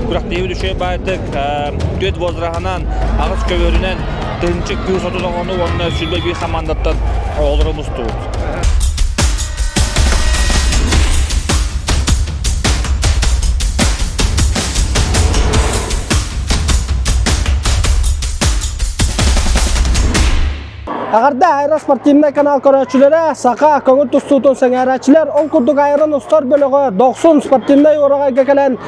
Күрэхтэһиибит үчүгэй баайтык түөрт возраһынан, аҕыс көбүөрүнэн 1230 оҕону уонна 21 хамаандаттан оҕолору мустубут. Эҕэрдэ аэроспортивнай канал көрөөччүлэрэ, саха көҥүл тустуутун сэҥээрээччилэр, ол курдук Айрон устар бөлөҕө Дохсун спортивнай уораҕайга кэлэн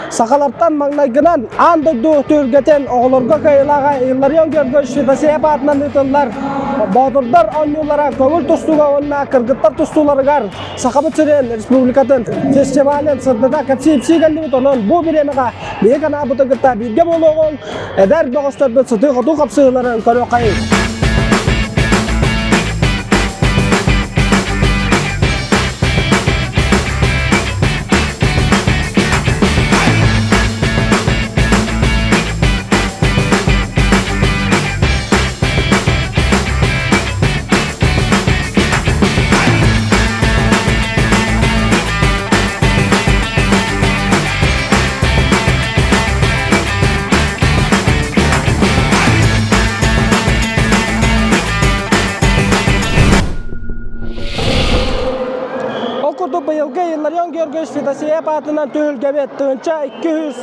сахалартан маҥнайгынан аан дойду түһүлгэтин оҕолорго кыайыылааҕа Илларион Георгиевич Федосеев аатынан ыытыллар Боотурдар оонньуулара көҥүл тустууга уонна кыргыттар тустууларыгар Сахабыт сирин республикатын фестивалын сырдата кэпсии-ипсии кэллибит. Онон бу бириэмэҕэ биһиги канаабытын кытта бииргэ буолуоҕуҥ. Эдэр бөҕөстөрбүт сытыы-хотуу хапсыһыыларын көрүөххэйиҥ. Ол курдук быйылгы Илларион Георгиевич Федосеев аатынан түһүлгэбит 1200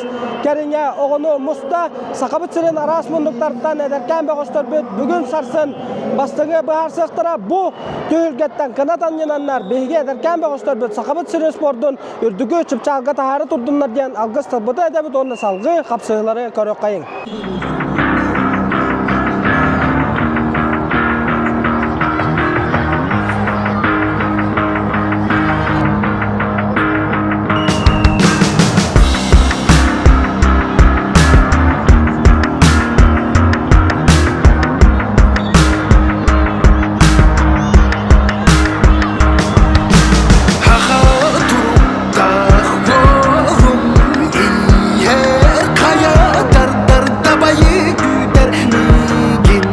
кэриҥэ оҕону муста. Сахабыт сирин араас муннуктарыттан эдэркээн бөҕөстөрбүт бүгүн сарсын бастыҥы быһаарсыахтара. Бу түһүлгэттэн кынат анньынаннар биһиги эдэркээн бөҕөстөрбүт Сахабыт сирин спордун үрдүкү чыпчаалга таһаары турдуннар диэн алгыс тылбыты этэбит уонна салгыы хапсыһыылары көрүөххэйиҥ. Хаха туруктаах буолум иһэр хайа тардар дабайы күүтэр миигин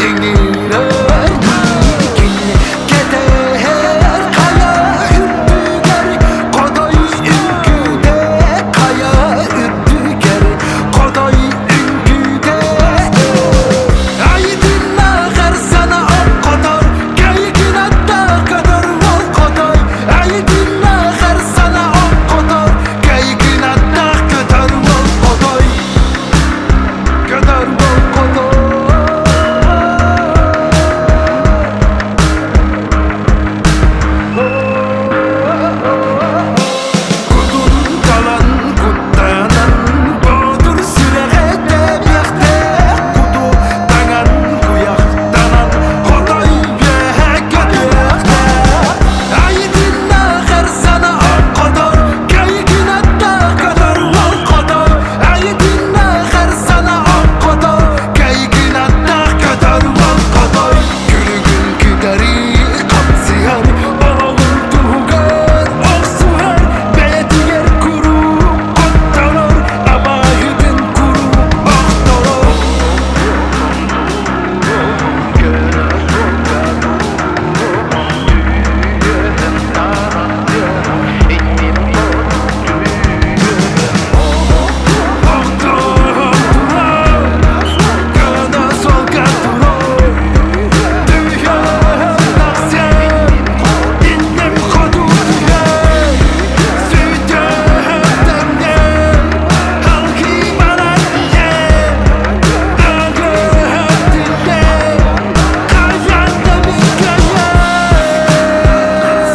ыҥырар миигин кэтэһэр хайа үрдүгэр хотой үҥкүүтэ хайа үрдүгэр хотой үҥкүүтэ Айдыннааҕар сана хотор, кэйигин аттаах көтөр уол хотой. Айдыннааҕар сана хотор, кэйигин аттаах көтөр уол хотой. Көтөр уол хотой. Кутун талан куттанан боотур сүрэҕэ тэбиэхтээх куту таҥан куйахтанан хотой үөһэ көтүөхтээх Айытыннаахар сана хотор кэйигин аттаах көтөр уол хотор Айытыннаахар сана хотор кэйигин аттаах көтөр уол хотой Күлүгүн кытары хапсыһар олоҕун туһугар охсуһар бэйэтигэр куруук хотторор абааһытын куруук охторор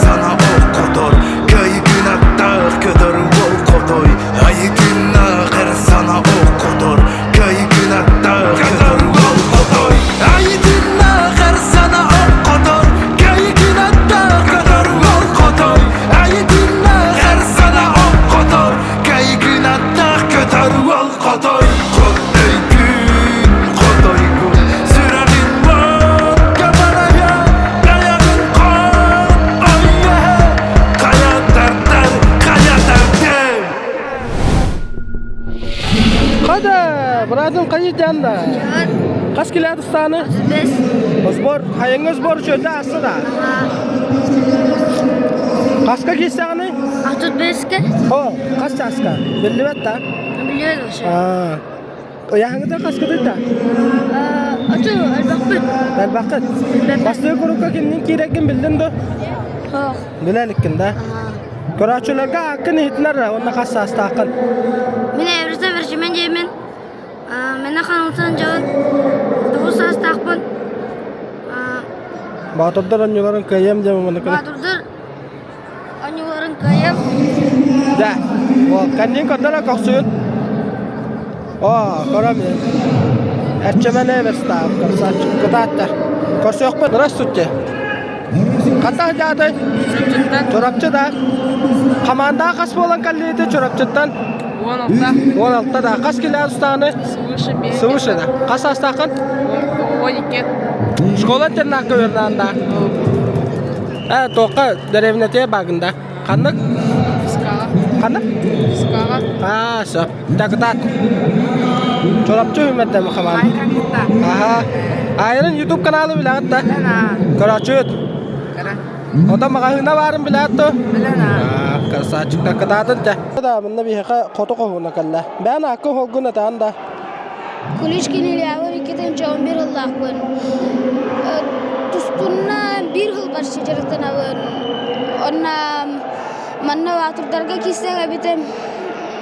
Sana o kadar Kayıkın hatta kadar Ol kodoy Айытыннааҕар сана оккотор Кайгынаттаах көтөр ол хотой Айытыннааҕар сана оккотор Кайгынаттаах көтөр ол хотой Айытыннааҕар сана оккотор Кайгынаттаах көтөр ол хотой Хотойгун, хотойгун, сүрэҕин уотка барайа, Айаҕын хот ойе, хайа тардар, хайа тардым. Хада, братым хайы да? Хас килэ тустааны? Бес. Сбор, хайыңы сбор чөтө асты да? Хаска киирсэҕиний? 35-ке. О, хас чааска? Биллибэт да? Билбэт. Кыргыттар вообще. Аа. Ыйааһыҥҥытын хаскытый да? Оту элбэхпит. Элбэххит. Бастакы курукка кимнин киирэргин биллин дуо? Суох. Билэ иликкин да? Көрөөччүлэргэ ааккын иһитинэр уонна хас саастааххын? Мин Эвриса Верчимен диэмин. Мэнэ хаҥылсан дьон 9 саастаахпын. Баатырдар онньуларын кыайыам диэн муну Баатырдар Онньуларын кыайан. Дьэ, кэннин көрдөрө көхсүгүн. Оо, көрөм Эрчимэн Эверстаав, красавчик, кытаатта. Көрсүөхпүт, здравствуйте. Хата дьаатай? Чурапчы да. Хамаандаҕа хас буолан кэллиити Чурапчыттан? 16. 16 да. Хас килэ устааны? Свыше Свыше да. Хас саастааххын? 12. Школа интернакка үөрэнэн да. Ээ, туохха дэриэбинэтигэр баагын да? Ханнык? Фискаҕа. Ханнык? Фискаҕа. Аа, сөп. Дакытаат. Чурапчы үмэрдэм хамаан. Аха. Айрын YouTube каналы билэҕит да? Көрөөччүт. Ота маҕаһыына баарын билэҕит дуо? Аа, красавчик кытаатын те. Да, манна биһиэхэ хоту хоһууна кэллэ. Бээн ааккын холгун этаан да. Куличкин Ильябын 2011 сыллаахпын. Тустунна биир сыл барча дьарыктанабын. Онно манна баатырдарга киирсэҥ эбитим.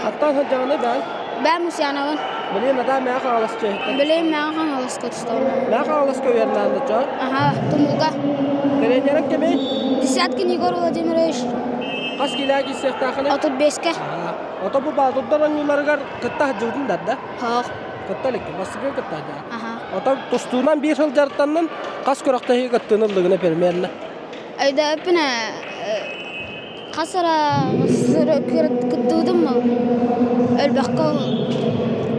Хаттан сылдьаҕыный бээн? Бээн Мусьяновын. Билигин натаа мэҕэ хаҥалас чөһүттэн. Билигин мэҕэ хаҥаласка тустабын. Мэҕэ хаҥаласка үөрэнээн дочо? Аха, Тумулга. Тренерин кимий? Десяткин Егор Владимирович. Хас киилээх киирсиэхтээххиний? 35-ке. Ото бу баатырдар оонньууларыгар кытта сылдьыбытын да? Суох. Кытта илик, бастакы кытта даа. Аха. Отон тустуунан биир сыл дьарыктаннын, хас күрэхтэһии кыттыыны ыллыгына примерно? Өйдөөппүнэ хас эрэ кыттыбытым өлбөхкө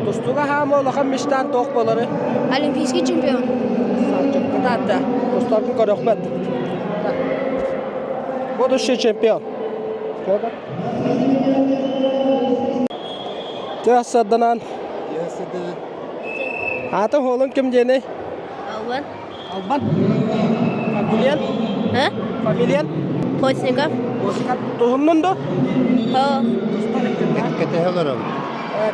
Тустууга хаама улахан мечтаан туох буолары? Олимпийский чемпион. Кытаатта. Тустаргын көрөхмөт. Будущий чемпион. Тыас сарданан. Аата уолун ким диэний? Албан. Албан. Фамилиян? А? Фамилиян? Постников. Постников. Туһуннун до? Кэтэһэ олоробут.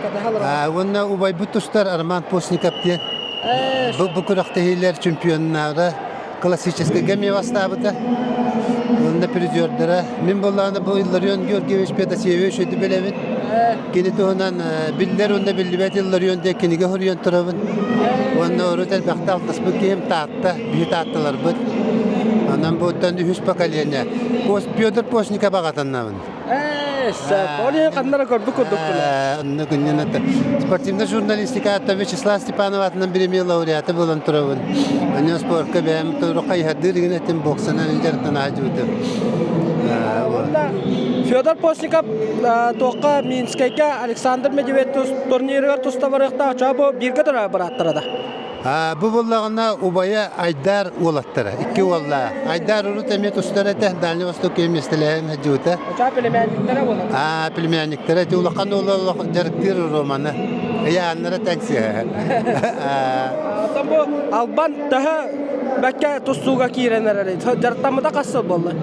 Кэтэһэ олоробут. Уонна убайбыт тустар Роман Постников диэн. Бу, бу күрэхтэһиилэр чемпионнара классическайга эмиэ бастаабыта. Уонна призердара. Мин буоллаҕына бу Илларион Георгиевич Петасевич өйдү билэбин. Кини туһунан биллэр уонна биллибэт Илларион диэн кинигэ суруйан турабын. Уонна урут элбэхтэ алтыспыт киһим Таатта, биһи Таатталарбыт. Онон буттан үһүс поколение. Петр Постников аҕатаннабын. Ол иһин ханна көрбүт курдукпун. Онно күннэн это спортивная журналистика атта Вячеслав Степанов атынан премия лауреаты буолан турабын. Онно спортка бэйэм туруха иһэрдиир гына этим боксанан дьарыктан аадьыбытым. Федор Постников туохха Минскэйгэ Александр Медведев турнирыгар туста барыахтаах чаа бу бииргэ төрөөбүт бырааттара да. Бу буоллаҕына убайа Айдар уолаттара, икки уоллаах. Айдар урут эмиэ тустар этэ, Дальний Востокка миэстэлэһэн сылдьыбыта. Очаа племянниктара буолар. Аа, племянниктара ити улахан уола дьарыктыыр Романы. Ыйааннара тэҥ сыһа. Оттон бу Албан төһө бэккэ тустууга киирэн эрэрий? Дьарыктаммыта хас сыл буолла?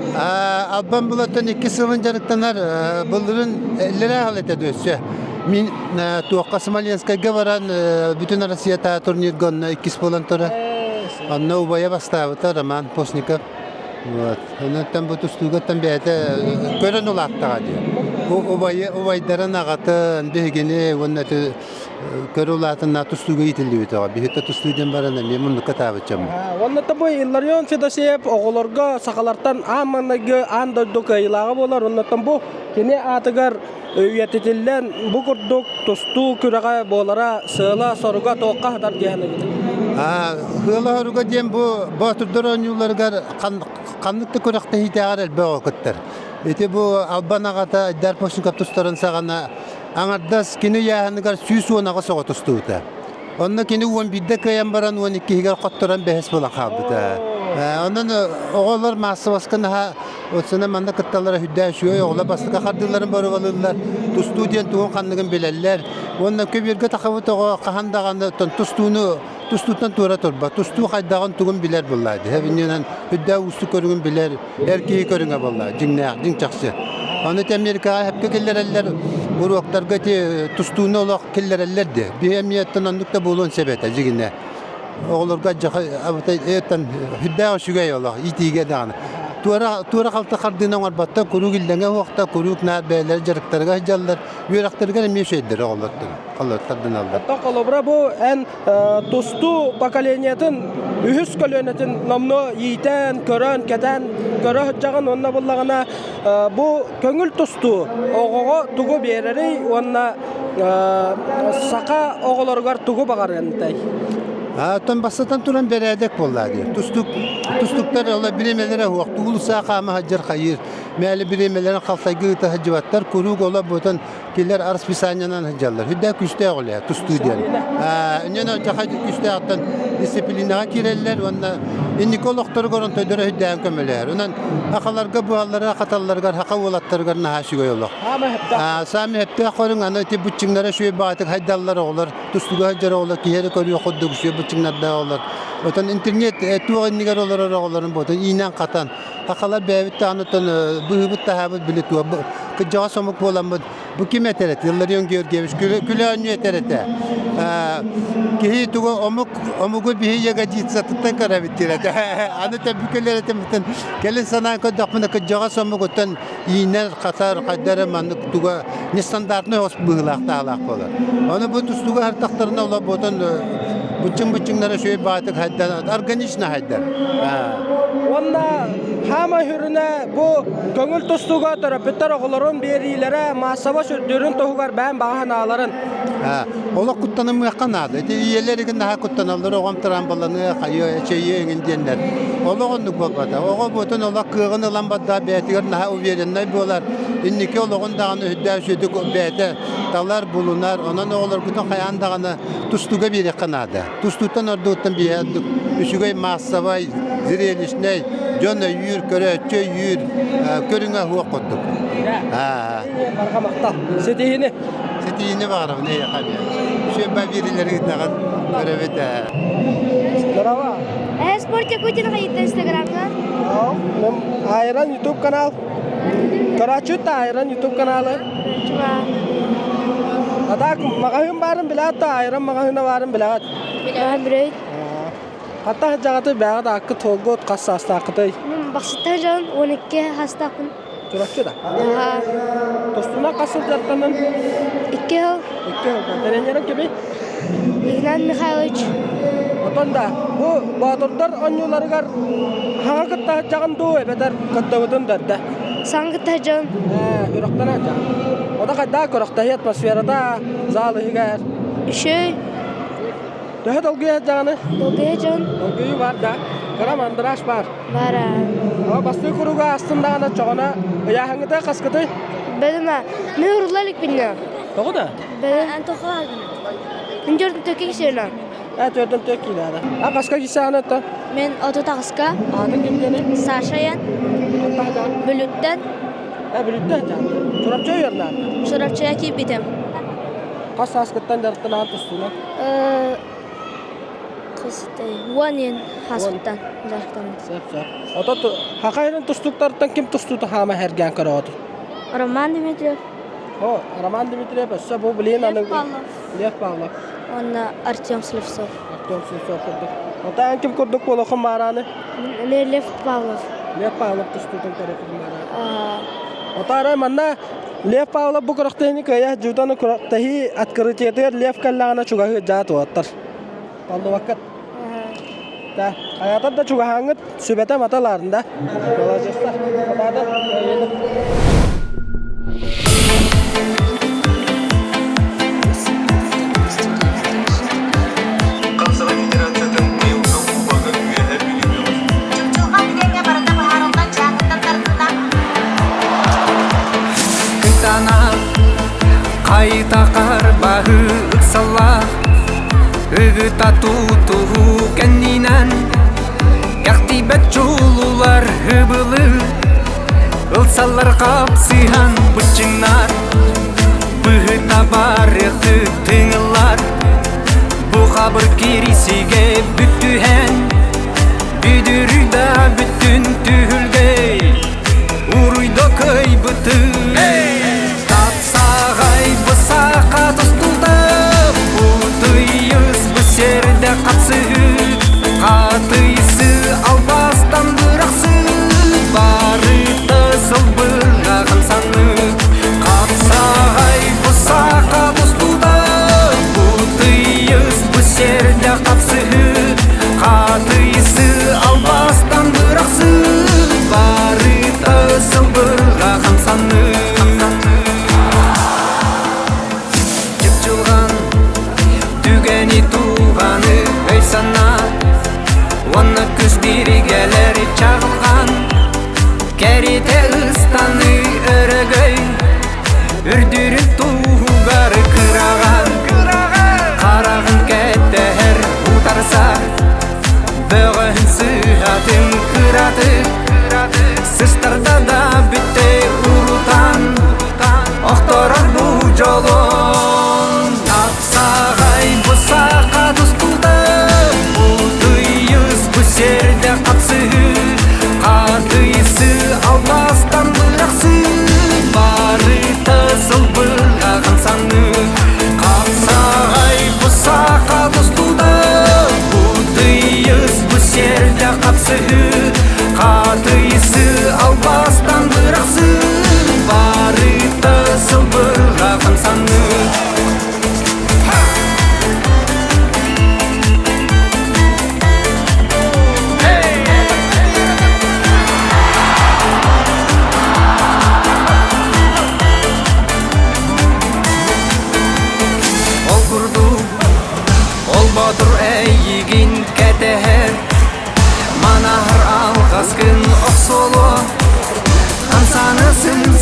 Албан булаттан икки сылын дьарыктанар. Былырын иллэрээ сыл этэ өссө. Мин туохха Смоленскайга баран бүтүн Россията турнирга онно иккис буолан турар. Онно убайа бастаабыта Роман Постников. Вот. Онон бу тустуугаттан бэйэтэ көрөн улааттаҕа дии. Убайы убайдарын аҕатын биһигини уонна көрө улаатынна тустууга иитиллибит оҕо. Биһиги тустуу диэн баран эмиэ муннукка таабыт дьоммут. Уонна бу Илларион Федосеев оҕолорго сахалартан аан маҥнайгы аан дойду кыайыылааҕа буолар. Оннуттан бу кини аатыгар үйэтитиллэн бу курдук тустуу күрэҕэ буолара сыала-соруга туохха сытар диэн Сыала-соруга диэн бу боотурдар оонньууларыгар ханнык да күрэхтэһиитээҕэр элбэх оҕо кыттар. Ити бу Албан аҕата Айдар Постников тустарын саҕана аҥардас кини ыйааһыныгар 110 оҕо тустубута. Онно кини 11-дэ кыайан баран 12-гэр хотторон бэһис буолан хаалбыта. Онон оҕолор маассабаска наһаа Отсына манна кытталлара үрдээх үчүгэй оҕолор бастакы хардыыларын боруобалыыллар, тустуу диэн тугун ханныгын билэллэр. Уонна көбүөргэ тахабыт оҕо хаһан даҕаны тустууну тустууттан туора турбат. Тустуу хайдаҕын тугун билэр буоллаа дии. Иннинэн үрдээх уустук көрүҥүн билэр эр киһи көрүҥэ буоллаа. Дьиҥнээх, дьиҥ чахчы. Аны Америкаҕа сөпкө киллэрэллэр, уруоктарга ити тустууну олох киллэрэллэр дии. Биһи эмиэттэн оннук да буолуон сөп этэ дьигинэ. Оҕолорго эттэн сүрдээх үчүгэй олох иитиигэ даҕаны. Туора туора халты хардыыны оҥорботтор, куруук иллэҥэ уохта, куруук наар бэйэлэрэ дьарыктарыгар сылдьаллар, үөрэхтэригэр эмиэ үчүгэйдэр оҕолортон тардыналлар. Оттон холобура бу эн тустуу поколениетын үһүс көлүөнэтин номнуо иитэн, көрөн, кэтээн көрө сылдьаҕын уонна буллаҕына бу көҥүл тустуу оҕоҕо тугу биэрэрий уонна саха оҕолоругар тугу баҕарыантай? Оттон бастатан туран бэрээдэк буолла дии. Тустук тустуктар ола бириэмэлэрэ суох. Уулусса хаама сылдьар хайыыр. Мээлэ бириэмэлэрин халтайга ыыта сылдьыбаттар. Куруук ола бутан Кинилэр расписаниенан сылдьаллар. Үрдээх күүстээх үлэ, тустуу диэн. Инньэ дьаха күүстээхтэн дисциплинаҕа киирэллэр уонна инники олохторугар онтойдоро үрдээн көмөлөһөр. Онон хахаларга буһаллара хаталларыгар хаха уолаттарыгар наһаа үчүгэй олох. Саамай сөптөөх көрүҥ аны ити быччыҥнара үчүгэй баҕатык хайдаллар оҕолор, тустууга сылдьар оҕолор киһи эрэ көрүөх курдук үчүгэй быччыҥнардаах оҕолор. Отон интернет туох иннигэр олорор оҕолорун ботон иинэн хатан Хахалар бэйэбит даҕаныттан быһыыбыт-таһаабыт били туох кырдьаҕас омук буоламмыт бу ким этэр этэ Илларион Георгиевич күлэ оонньуу этэр этэ киһи тугу омук омугу биһи ягодицатыттан көрөбүт диир этэ аны тэбүкэлэр этимиттэн кэлин санаан көрдөхпүнэ кырдьаҕас омугуттан иинэр хатар хайдары маннык туга нестандартный ос быһыылаах таһаалаах буолар ону бу тустууга хартахтарына олорбутун буччуҥ-буччуҥнара үчүгэй баҕатык хайдан органично хайдар Уонна хаама хүрүнэ бу көҥүл тустууга төрөппүттэр оҕолорун биэриилэрэ маассаба сүрдүүрүн туһугар бэйэм баҕа санааларын Олох куттанымыахха наада. Ити ийэлэр игин наһаа куттаналлар, оҕом трамбаланыа, хайыа, эчэйиэ иҥин диэннэр. Олох оннук буолбата. Оҕо буотун олох кыаҕын ылан барда бэйэтигэр наһаа увереннай буолар. Инники олоҕун даҕаны үрдээх үчүгэй бэйэтэ талар, булунар. Онон оҕолоргутун хайаан даҕаны тустууга биэриэххэ наада. Тустууттан ордугуттан биһиэхэ ордук үчүгэй маассабай, зрелищнэй, дьон өйүүр, көрөөччү өйүүр көрүҥэ суох курдук. Барҕа махтал. Ситиһини. Ситиһини баҕарабын эйиэхэ эмиэ. Үчүгэй ба биэриилэри ыытаҕын көрөбүт ээ. Здорово. Спорт Якутин хайытта инстаграмҥа. Айран YouTube канал. Көрөөччү Айран YouTube каналы. А так маҕаһыын баарын билэҕит да айран маҕаһыына баарын билэҕит? Билэҕин билэбит. Хатта сылдьаҕытый бэҕэт ааккы туолгут хас саастааххытый? Мин бахсыттан дьон 12 саастаахпын. Чурапчы да? Тостуна хас сылдьартанын? 2 сыл. 2 сыл. Тренерин кимий? Игнат Михайлович. Отон да бу боотурдар оонньууларыгар хаҥа кытта сылдьаҕын дуу эбэтэр кыттыбытын да эрдэ? Саҥа кытта сылдьабын. Үрөхтөн сылдьаҕын. Ота хайдах күрэхтэһии атмосферата зал иһигэр? Үчүгэй. Төһө долгуйа сылдьаҕыный? Долгуйа дьон. Долгуйуу баар да? Кыра мандраж баар. Баар. Бастыы куруга астын даҕаны чоҕуна ыйааһыҥҥыта хаскытый? Бэлэмэ. Мен урула иликпиннэ. Тоҕо да? Бэлэм. Мен төрдүн төкки кисена. Э, төрдүн төк киилээтэ. А хаска кисэҕин оттон? Мен 38-ка. Аатын ким диэний? Саша Ян. Бүлүттэн. Э, Бүлүттэн жан. Чурапчы үйернаа. Чурапчыга киирбитим. Хас сааскыттан дьарыктанаан тустуунан? Уон иэн хааспыттан дьарыктаммыт. Сөп, сөп. Ото хаха иһин тустууктартан ким тустуута хаама хэргээн көрөҕүт? Роман Дмитриев. О, Роман Дмитриев өссө бу билин аны Лев Павлов. Лев Павлов. Уонна Артем Слепцов. Артем Слепцов курдук. Ото эн ким курдук буолуоххун маарааны? Лев Павлов. Лев Павлов тустуутун көрөкүн маарааны. Ото арай манна Лев Павлов бу күрэхтэһиини кыайа дьуутаны күрэхтэһии открытиетыгар Лев кэллэҕинэ чугаһыы дьаат уоттар. Таллыбаккыт. Да, хайатар да чугаһааҥҥыт сүбэтэ маталаарын да. Маладьыстар. Хатаата. Хапсаҕай Федерациятын быйылгы Кубога Үөһээ Бүлүү бөҕөс Чугчулҕан түгэҥҥэ барыта быһаарыллан дьааҥыттан тардыллан Кытаанах хайта харбаһы ыксаллаах ыгыта тутуһуу кэннинэн кэхтийбэт чулуулар ыбылы ылсаллар хапсыһан быччыҥнар быһыта барыахты тыҥыллар бу хабыр кирисигэ бүттүһэн бүдүрүй да бүттүн түһүлгэй уруйда кыйбытын.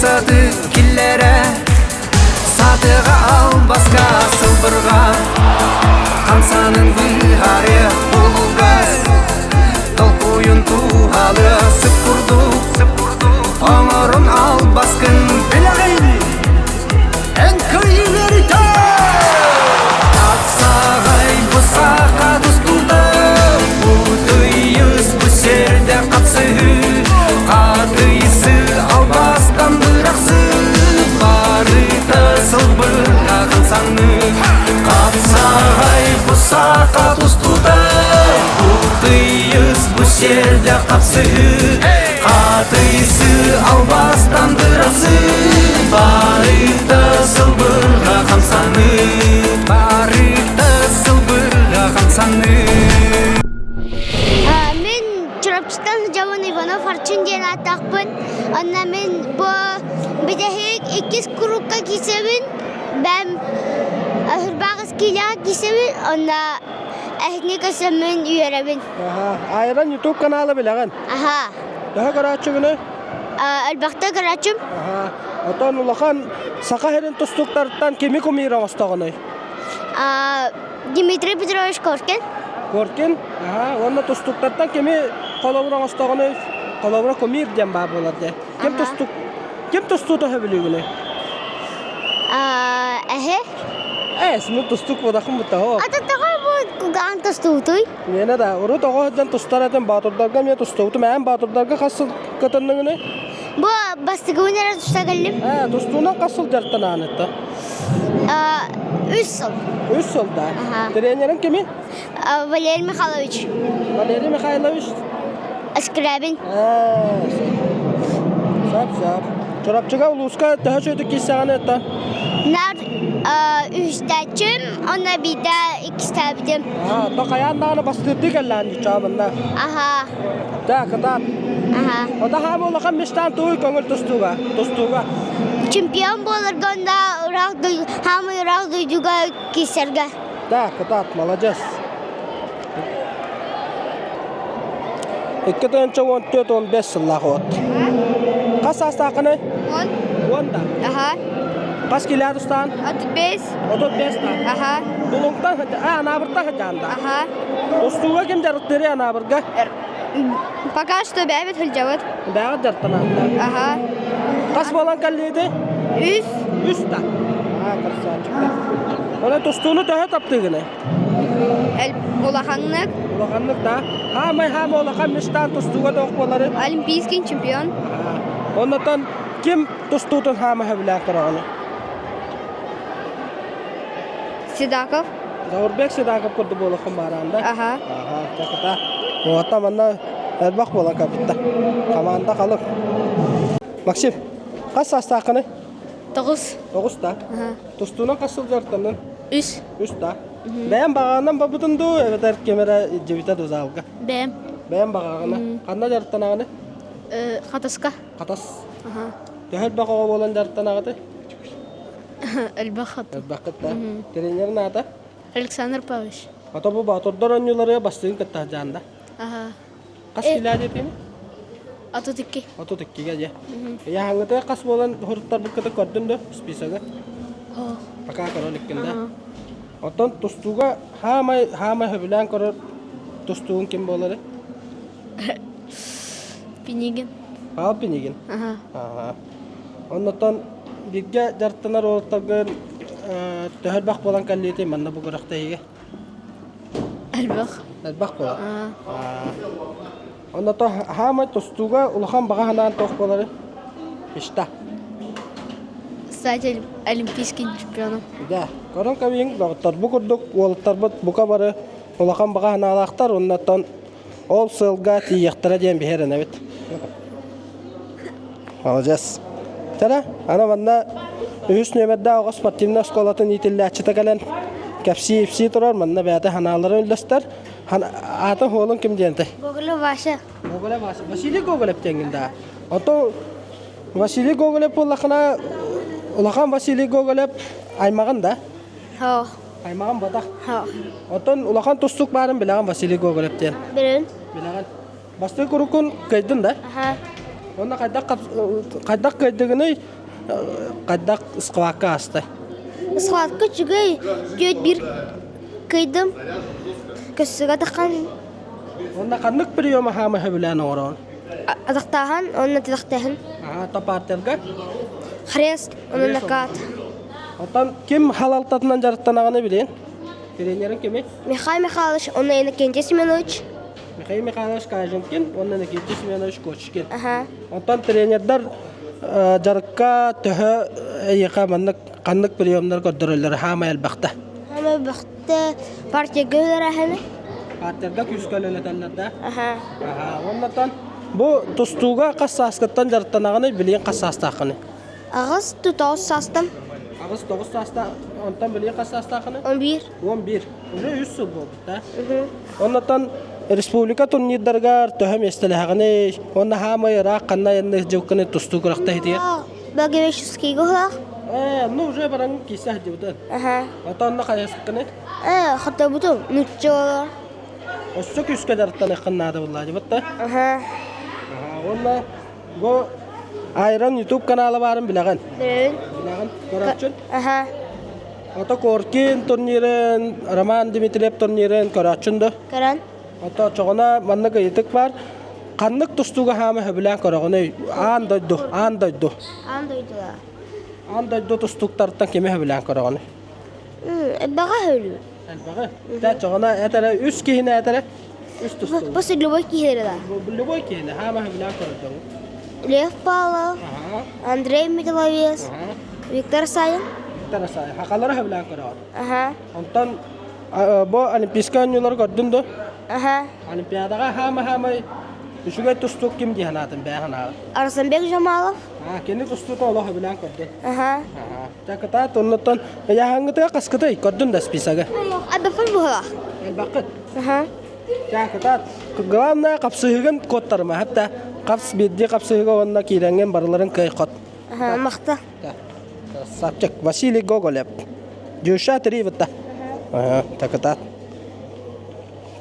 ыксаты киллэрэ Сатыга албаска сылбырга Хамсанын быһаарыа булгас Толкуйун туһалыа сып курдук Оҥорун албаскын билэҕин Эн кыайыыларыта Тапсаҕай бу саха тустуута Бутуйус бу сирде хапсыһыы Хатыйсы албастан бырахсы Барыта сылбырҕа саныы Хапсаҕай бу саха тустуута Бутуйус бу сирде хапсыһыы Хатыйсы албастан бырахсы Барыта сылбырҕа хамсаныы Барыта сылбырҕа хамсаныы Мин Чурапчыттан сылдьабын Иванов Арчын диэн ааттаахпын. Онно мин бу бүтэһик иккис курукка киирсэбин. Бэм Өһүрбэҕис киилэҕэ киирсэбин. Онно эһигини көрсөммүн үөрэбин. Айран YouTube канала билэҕин? Аха. Төһө көрөөччүгүнүй? Элбэхтэ көрөөччүм. Отон улахан Саха сирин тустууктарыттан кими кумир оҥостоҕунуй? Дмитрий Петрович Коркин. Коркин? Аха. Уонна тустууктартан кими холобур оҥостоҕунуй? Холобура кумир диэн баар буолар дии. Ким тустуук ким тустуута сөбүлүүгүнүй? Эһэ. Ээ, син тустуук буолахын бутаһо. Ата тоҕо бу кугаан тустуутуй? Миэнэ да, урут оҕо сылдьан тустар этим, Боотурдарга эмиэ тустубутум. Эн Боотурдарга хас сыл кытынныгыный? Бу бастакыбын эрэ туста кэллим. Ээ, тустуунан хас сыл дьарыктанаанытта? Үс сыл. Үс сыл да? Тренерин кими? Валерий Михайлович. Валерий Михайлович? Скрябин. Ээ, сөп, сөп. Чурапчыга улууска төһө сүөтүк киирсэҕин это? Нар үһүстээччим, онно биирдэ иккистээбитим. Аа, то хайаан даҕаны бастыырдыы кэллээн дьучаабынна. Аха. Да, кытаат. Аха. Ота хаама улахан мечтаан туй көҥүл тустууга, тустууга. Чемпион буоларга онно ыраах хаамый ыраах дойдуга киирсэргэ. Да, кытаат, молодец. 2014-15 сыллаах от. Хас саастааххыный? Он. Уон да? Аха. Хас килэ тустаан? 35. 35 да? Аха. Булуҥтан а, Анаабыртан сылдьаан да? Аха. Устууга ким дьарыктыырый Анаабырга? Пока что бэйэбит сылдьабыт. Бэйэҕит дьарыктанаҕыт Аха. Хас буолан кэллиити? Үс. Үс да? Аа, красавчик. Онон тустууну төһө таптыыгыный? Улаханнык. Улаханнык да. Хаамай хаама улахан мечтаан тустууга тоох буолары. Олимпийский чемпион. Оннотон ким тустуутун хаама сөбүлээн көрөҕүнүй? Седаков. Заурбек Седаков курдук буолуоххун баараан да? Аха. Аха, чакыта. Уота манна элбэх буолан капитта. Команда халык. Максим, хас саастааххыный? Тоҕус. Тоҕус да? Тустуунан хас сыл дьарыктаннын? Үс. Үс да? Бэйэм баҕаҕынан барбытын дуу, эбэтэр ким эрэ илдьибитэ дуу залга? Бэйэм. Бэйэм баҕаҕына. Ханна дьарыктанаҕыный? Хатаска. Хатас. Төһө элбэх оҕо буолан дьарыктанаҕытый? Элбэх хат. Элбэххит да. Тренерин аата? Александр Павлович. Ото бу Боотурдар оонньууларыгар бастыгын кытта сылдьаан да? Аха. Хас килээ диэтиҥ? 32. 32-гэ дьэ. Ыйааһыҥҥытыгар хас буолан хоруттарбыккыты көрдүн да списогы? Пока көрө иликкин да. Оттон тустууга хаамай хаамай сөбүлээн көрөр тустуугун ким буолары? Пинигин. Павел Пинигин. Аха. Оннотон бииргэ дьарыктанар уолаттаргын төһө элбэх буолан кэллиитий манна бу күрэхтэһиигэ? Элбэх. Элбэх буолар. Онното хаамай тустууга улахан баҕа санаан туох буолары? Мечта. Стать олимпийским чемпионом. Да, көрөн кэбиһиҥ, доҕоттор, бу курдук уолаттарбыт бука бары улахан баҕа санаалаахтар, оннотон ол сыалга тиийиэхтэрэ диэн биһи эрэнэбит. Молодец. Чара, ана манна үһүс нүөмэрдээх оҕо спортивнай оскуолатын иитиллээччитэ кэлэн кэпсии-ипсии турар, манна бэйэтэ санааларын үллэстэр. Аатын хуолун ким диэнтэй? Гоголев Вася. Гоголев Вася. Василий Гоголев диэҥҥин да. Ото Василий Гоголев буоллахына улахан Василий Гоголев аймаҕын да? Хо. Аймаҕын батах. Хо. Оттон улахан тустук баарын билэҕин Василий Гоголев диэн. Билэбин. Билэҕин. Бастакы курукун кыайдын да? Аха. Онно хайдах хайдах кыайдыгыный хайдах схватка аастай? Схватка үчүгэй, 4-1 кыайдым. Көссүгэ таххан. Онно ханнык приема хаама сөбүлээн оҥороҕун? Атахтааһын уонна тилэхтээһин. Аха, топартерга? Хрест уонна накат. Оттон ким халалтатынан дьарыктанаҕыны билин? Тренерин кимий? Михаил Михайлович уонна Иннокентий Семенович. Михаил Михайлович Каженкин уонна Иннокентий Семенович Кочкин. Аха. Оттон тренердэр дьарыкка төһө эйиэхэ маннык ханнык приемнар көрдөрөллөр хаамай элбэхтэ? Хаамай элбэхтэ партияга үлэлээһини. Партерга күүскэ үлэлэтэллэр да? Аха. Аха. Оннотон бу тустууга хас сааскыттан дьарыктанаҕыный, билигин хас саастааххыный? 8-9 саастан. 8-9 саастаах, онтон билигин хас саастааххыный? 11. 11. Уже үс сыл буолбут да? Оннотон республика турнирдарыгар төһө миэстэлэһэҕиний? Уонна хаамай ыраах ханна айанныыр дьылкыны тустуу күрэхтэһитигэр? Благовещенскийга уһаах. Э, ну уже баран киирсэ сылдьыбытын. Аха. Ото онно хайаскыны? Э, хотобутум, нучча Өссө күүскэ дьарыктаныаххын наада буолла дьыбыт да? Аха. Уонна бу Айрон YouTube канала баарын билэҕин? Билэбин. Билэҕин? Көрөөччүн? Аха. Ото Коркин турнирын, Роман Дмитриев турнирын көрөөччүн да? Көрөн. Ото чоҕуна маннык ыйытык бар. Ханнык тустууга хаама сөбүлээн көрөҕүнүй? Аан дойду, аан дойду. Аан дойдуга. Аан дойду тустууктарыттан кими сөбүлээн көрөҕүнүй? Элбэҕи сөбүлүүр. Элбэҕи. Тэ чоҕуна этэрэ үс киһини этэрэ үс тустуук. Бу любой киһи да. Любой киһини хаама сөбүлээн көрөдөҥ. Лев Павлов, Андрей Металовец, Виктор Саин. Виктор Саин. Хахалары сөбүлээн көрөҕүн. Аха. Онтон бу Олимпийскай оонньуулары көрдүн дуо? Аха. Олимпиадаҕа хаама-хаамай үчүгэй тустуук ким дии санаатын бэйэ санааҕын? Арсенбек Жамалов. Аа, кини тустуута олох сөбүлээн көрдүн. Аха. Дьэ, кытаат, оннуттан ыйааһыҥҥытыгар хаскытай? Көрдүн да списогы? Элбэхпит быһылаах. Элбэххит? Аха. Дьэ, кытаат. Главное, хапсыһыгын куоттарыма, хапта. Хапс биирдии хапсыһыга уонна киирэҥҥин барыларын кыай хот. Аха, махта. Красавчик. Василий Гоголев. Дюша три вытта. Ага, такытаат.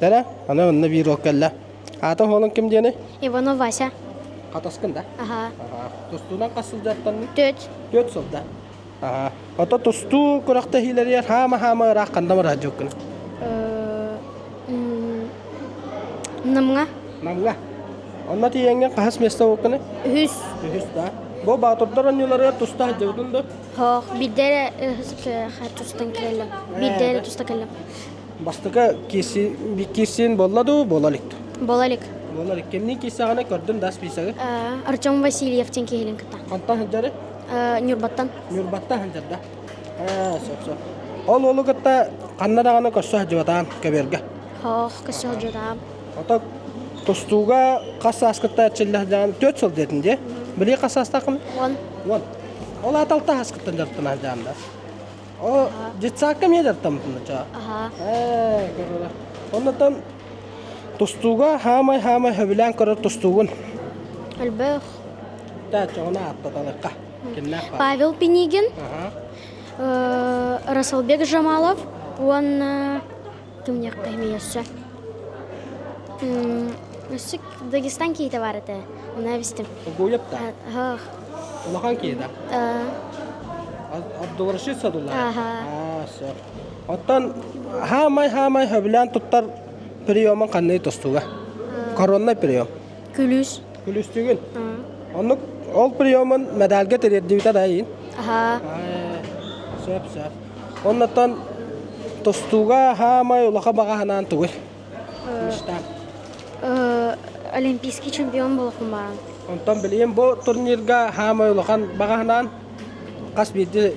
Дэрэ, аны онно биир уол кэллэ. Аата оһолун ким диэни? Иванов Вася. Хатаскын да? Аха. Аха. Тустуунан хас сылдьартанный? Төрт. Төрт сылда. Аха. Ото тустуу күрэхтэһиилэригэр хаама-хаама ыраах ханна барар дьуккун? Намҥа. Намҥа. Онно тиийэҥҥин хаһыс миэстэ буолкуный? Үһүс. Үһүс да. Бу баатырдар оонньууларыгар туста сылдьыбытын да? Хоох, биирдэ эрэ тустан кэллим. Биирдэ эрэ туста кэллим. Бастакы киирсиин буолла дуу, буола илик Буола илик. Буола илик. Кимниин киирсэҕинэ көрдүм да списогы? Артем Васильев диэн киһилин кытта. Хантан сылдьары? Ньурбаттан. Ньурбаттан сылдьар да? Ээ, сөп сөп. Ол уолу кытта ханна даҕаны көрсө сылдьыбатаан көбүөргэ. Хоох, көрсө сылдьыбатаам. Ото тустууга хас сааскытта эрчиллэ сылдьаҕын? Төрт сыл диэтин дии. Били хас саастааххын? Уон. Уон. Ол аата алта сааскыттан дьарыктана сылдьаҕын да? О, детсадка эмиэ дьарыктаммытын да Аха. Ээ, көрөрө. Оннотон тустууга хаамай-хаамай сөбүлээн көрөр тустуугун. Элбэх. Та чоҕуна ааттаталыкка. Кимнээх баар? Павел Пинигин, Аха. Расылбек Жамалов уонна кимниэххэ эмиэ өссө. Өссө Дагестан киһитэ баар этэ. Онно эбистим. Гуев да? Улахан киһи да? Абдулрашид Садулла. Аа, сөп. Оттон хаамай-хаамай сөбүлээн туттар приемун ханный тустууга? Коронный прием. Күлүүс. Күлүүстүүгүн? Оннук ол приемун медальга тириэрдибитэ да иин? Аха. Сөп, сөп. Оннуттан тустууга хаамай улахан баҕа санаан тугуй? Мечта. Олимпийский чемпион буолуохпун баҕарабын. Онтон билигин бу турнирга хаамай улахан баҕа санаан хас биирдии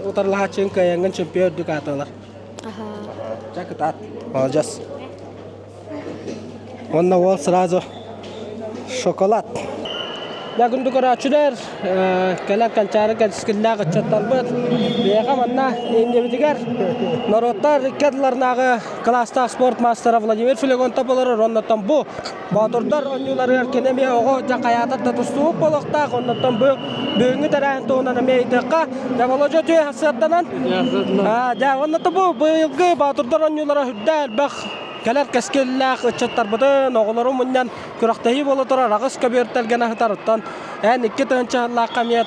утарылаһааччыгын кыайаҥҥын чемпион үрдүк аатылар. Аха. Дьэ кытаат. Молодец. Уонна уол сразу шоколад. Дьэ күндү көрөөччүлэр, кэлэр кэнчээри кэлискиллээх ыччаттарбыт биһиэхэ манна иннибитигэр норуоттар икки ардыларынааҕы кылаастаах спорт маастара Владимир Филегонтов олорор. Оннуттан бу Боотурдар оонньууларыгар кини эмиэ оҕо дьэ хайаатар да тустубут буолуохтаах. Оннуттан бу бүгүҥҥү тэрээһин туһунан эмиэ ыйытыахха. Дьэ Володя үтүө сырданан. Дьэ оннуттан бу быйылгы Боотурдар оонньуулара үрдэ элбэх. Кэлэр кэскиллээх ыччаттарбытын, оҕолору мунньан күрэхтэһии буола турар аҕыс көбүөр тэлгэнэ сытарыттан эн 2 тыһыынча сыллаахха эмиэ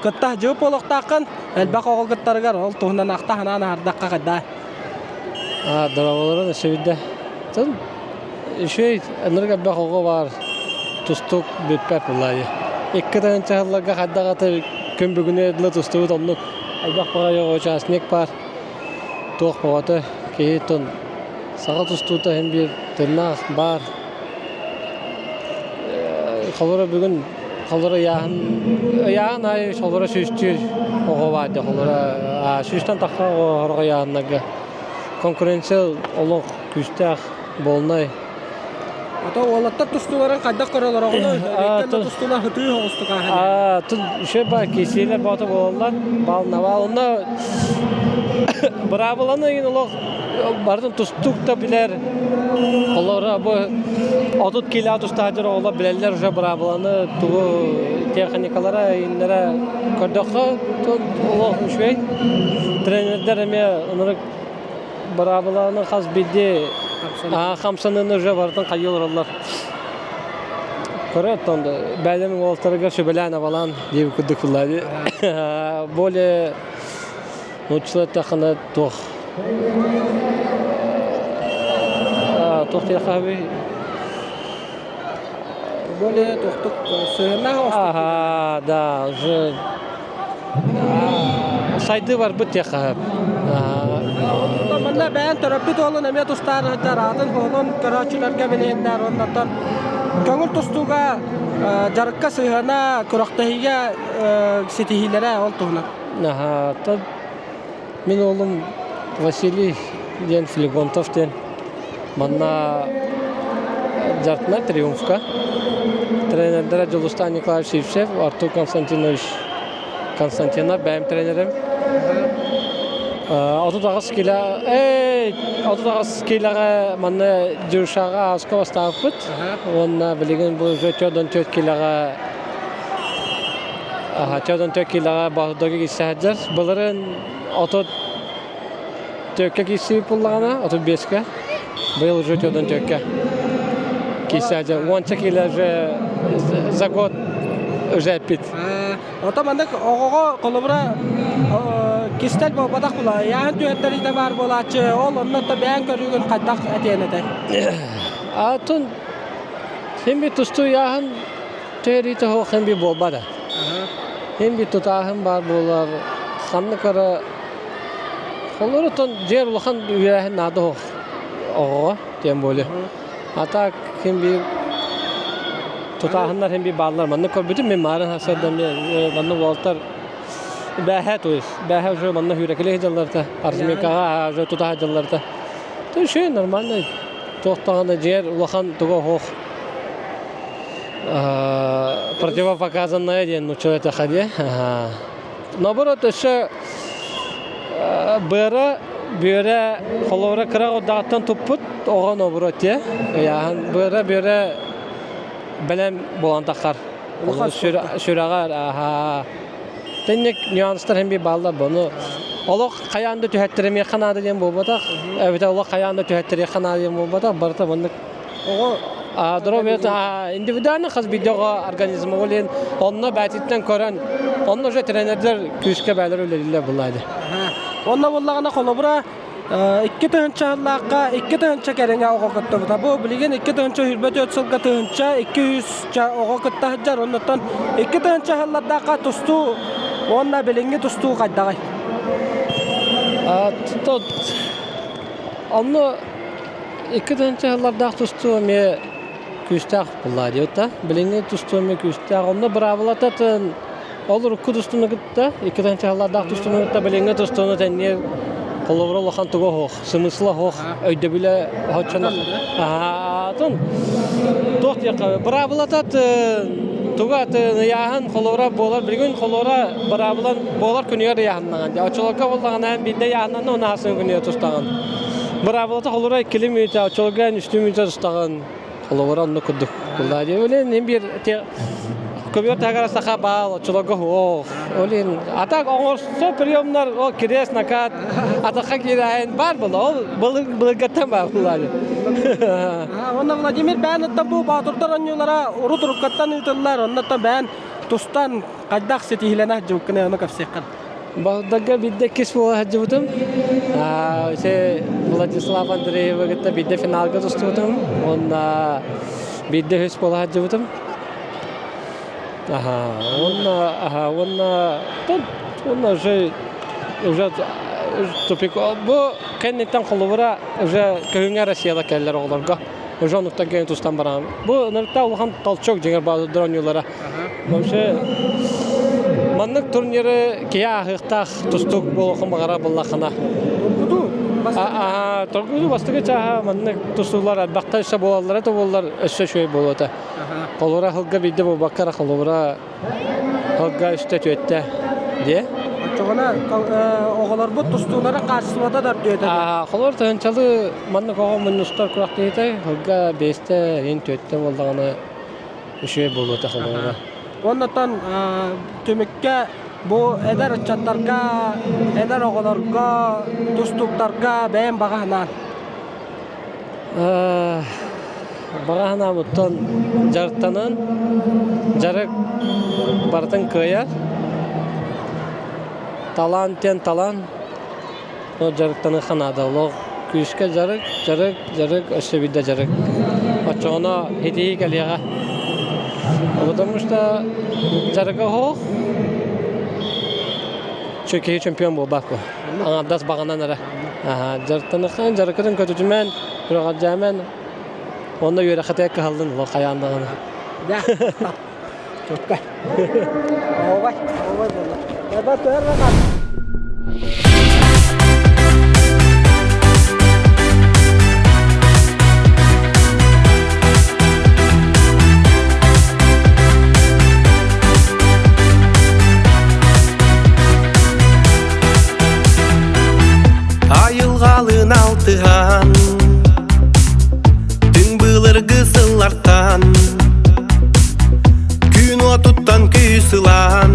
кытта дьыбып буолуохтааххын элбэх оҕо кыттарыгар ол туһунан ахта санаан аһардахха хайдаа. Дорооболорун өссө биирдэ. Тын үчүгэй ынырык элбэх оҕо баар тустуук бүппэт буллаайы. 2 тыһыынча сылларга хайдах аты күн бүгүнү дылы тустубут оннук элбэх баҕайы участник баар. Туох бөҕөтө киһи тун саха тустуута иһин биир тыыннаах баар. Холоро бүгүн холоро ыйааһын ыйааһын аайы холоро сүүстүүр оҕо баар дии холоро сүүстэн тахса оҕо сорох ыйааһыннарга конкуренция олох күүстээх буолнай. Ото уолаттар тустууларын хайдах көрөлөр оҕону тустуула хытыы оҕустук ааһан. Еще бар кисиэлэр баата буолаллар бал навал онно быраабыланы игин олох барытын тустуук да билэр олор бу 30 кило тустаачыр оҕолор билэллэр уже быраабыланы тугу техникалара иннэрэ көрдөххө олох үчүгэй тренердер эмиэ ынырык быраабыланы хас биирдии хамсаныыны уже барытын хайыы олороллор көрө оттон бэйэлэрин уолаттарыгар сүбэлээн абалаан диэбит курдук буллаadi более нууччалыы эттэххинэ туох туох диэххэ Более туохтук сыһыаннаах Ага, да, уже сайдыы барбыт диэххэ Манна бэйэн төрөппүт уолун эмиэ тустаар сылдьар аатын суолун көрөөччүлэргэ билиһиннэр оннотон көҥүл тустууга дьарыкка сыһыана күрэхтэһиигэ ситиһиилэрэ ол туһунан. Аха, мин уолум Василий диэн Флегонтов диэн манна дьарыктанар Триумфка. Тренердэрэ Дьулустан Николаевич Сивцев, Артур Константинович Константинов бэйэм тренерим. 38 кило, эй, 38 килоҕа манна Дюшаҕа ааска бастаабыппыт. Уонна билигин бу уже 44 килоҕа 44 килоҕа Баһдоги киирсэ сылдьар. Былырыын 34-кэ киирсибит буоллаҕына, 35-кэ. Быйыл уже 44-кэ киирсэ сылдьар. Уонча кило уже за год уже эппит. Ото маннык оҕоҕо холобура кистэл буолбатах була. Яһын түһэттэриитэ баар буолааччы, ол онно бэйэн көрүүгүн хайдах этиэн этэй? Атын хим би тустуу яһын түһэриитэ суох хим би буолбата. Хим би тутааһын баар буолар, ханнык эрэ холорутун дьиэр улахан үөрээһин наада суох оҕоҕо тем более. А так хим би тутааһыннар хим би бааллар. Манна көрбүтүм мен маарын хасардан манна уолтар бээһэ то есть бээһэ уже манна хүүрэкилэ сылдьалларта арзмекаҕа уже тута сылдьалларта. То есть нормально туохтаҕына дьиэр улахан туга суох противопоказанное диэн нууччалыы эттэххэ дии. Наоборот өссө быара бүөрэ холобура кыра ордоҕуттан туппут оҕо наоборот дии ыйааһын быара бүөрэ бэлэм буолан таххар сүрэҕэр аһаа тинник нюанстар һин биир бааллар буну олох хайаан да түһэттэримиэххэ наада диэн буолбатах эбэтэр олох хайаан да түһэттэриэххэ наада диэн буолбатах барыта маннык Оҕо здоровье индивидуально хас биирдии оҕо организма ол иһин онно бээтиттэн көрөн онно уже тренердэр күүскэ бээлэр үлэлииллэр буллаады. Онно буоллаҕына холобура 2 тыһыынча сыллаахха 2 тыһыынча кэриҥэ оҕо кыттыбыта. Бу билигин 2024 сылга 1200 оҕо кытта сылдьар. Оннуттан 2000 сыллардаахха тустуу уонна билиҥҥи тустуу хайдаҕай? Тут онно 2000 сыллардаах тустуу эмиэ күүстээх буллаа диэбит да. Билиҥҥи тустуу эмиэ күүстээх. Онно быраабылата ол урукку тустууну кытта 2000 сыллардаах тустууну кытта билиҥҥи тустууну тэҥниир холобура улахан туга суох, смысла суох, өйдөбүлэ оччоно. Атын туох диэххэ быраабылата туга ыйааһын холобура буолар билигин холобура быраабылан буолар күнүгэр ыйааһыннаҕын дии. Оччолорго буоллаҕына эн биирдэ ыйааһыннанна уонна аһасын күнүгэр тустаҕын. Быраабылата холобура иккили мүнүүтэ, оччолорго эн үстүү мүнүүтэ тустаҕын. Холобура оннук курдук. Буллаа дии. Олен ин биир көбүөр таһыгар саха баал, оччолорго суох. Олен а так оҥорсо приемнар, о крест накат. Атахха киирээһин баар буолла. Ол былыргаттан баар буолла. Онно Владимир бээн оттон бу боотурдар оонньуулара урут уруккаттан ыытыллар. Оннуттан бээн тустан хайдах ситиһилэнэ дьылкыны ону кэпсиэххин. Баҕдарга биирдэ иккис буола сылдьыбытым. Ити Владислав Андреевы кытта биирдэ финалга тустубутум. Уонна биирдэ үһүс буола сылдьыбытым. Аха, уонна аха, уонна уонна уже уже тупик бу кэнниттэн холобура уже көһүҥҥэ Россияда кэллэр оҕолорго. Уже онуктан кэлин тустан баран. Бу ынырыкта улахан толчок дьиҥэр баадырдар оонньуулара. Вообще маннык турниры киһи ааһыахтаах тустуук буолуохун баҕарар буоллаххына. Тургутуу. Аа, тургутуу бастакы чааһа маннык тустуулар элбэхтэ өссө буолаллара да буоллар өссө үчүгэй буолуо этэ. Холобура сылга биирдэ буолбакка эрэ холобура сылга үстэ түөттэ диэ. Оччоҕуна оҕолорбут тустуулара хаачыстыбата да үрдүө этэ. Аа, холобур тыһыынчалыы маннык оҕо мунньустар күрэхтэһиитэ сылга биэстэ, иһин түөттэ буоллаҕына үчүгэй буолуо этэ холобура. Оннуттан түмүккэ бу эдэр ыччаттарга, эдэр оҕолорго, тустууктарга бэйэм баҕа санаан. Баҕа санаабыттан дьарыктанан, дьарык барытын кыайар. Талаан диэн талаан, ол дьарыктаныахха наада. Олох күүскэ дьарык, дьарык, дьарык, өссө биирдэ дьарык. Оччоҕуна ситиһии кэлиэҕэ. Потому что дьарыга суох киһи чемпион буолбат буо. Аҥардас баҕанан эрэ. Дьарыктаныахха, дьарыккытын көтүтүмэн, күрэҕэлдьээмэн, Онно үөрэххитигэр кыһаллын олох хайаан даҕаны. Да. Чөккө. Оҕой, оҕой буолла. Эба туһар Айылҕалыын алтыһан Түҥ былыргы сыллартан Күн уотуттан күүс ылан.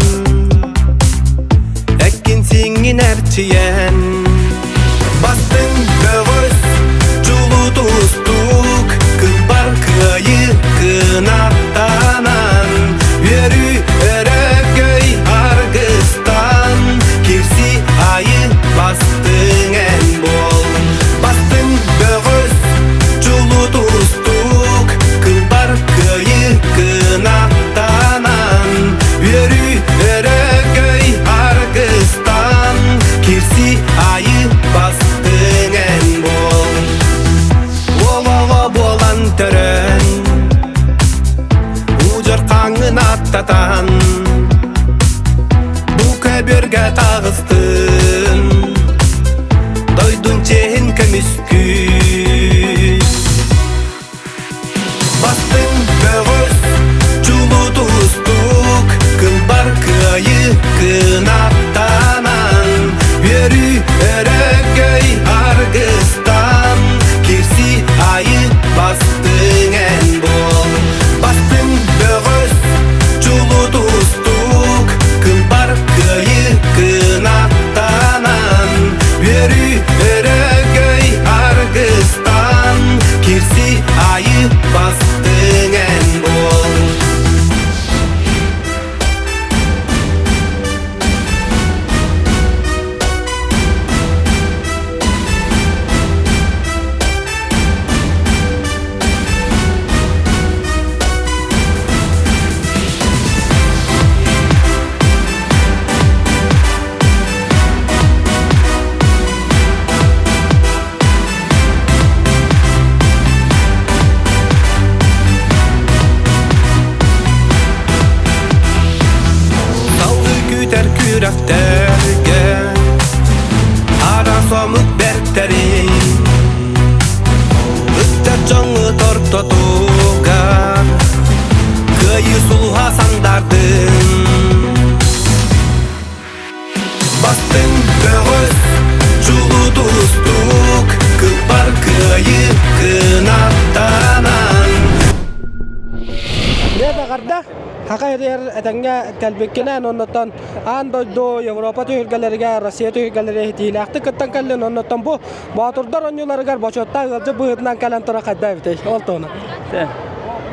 Саха сиригэр этэҥҥэ кэлбиккинэн, оннуттан аан дойду Европа түһүлгэлэригэр, Россия түһүлгэлэригэр ситиилээхтик кыттан кэллин, оннуттан бу Боотурдар оонньууларыгар бочуоттаах ыалдьыт быһыытынан кэлэн тура хайда эбитэй? Ол туһунан.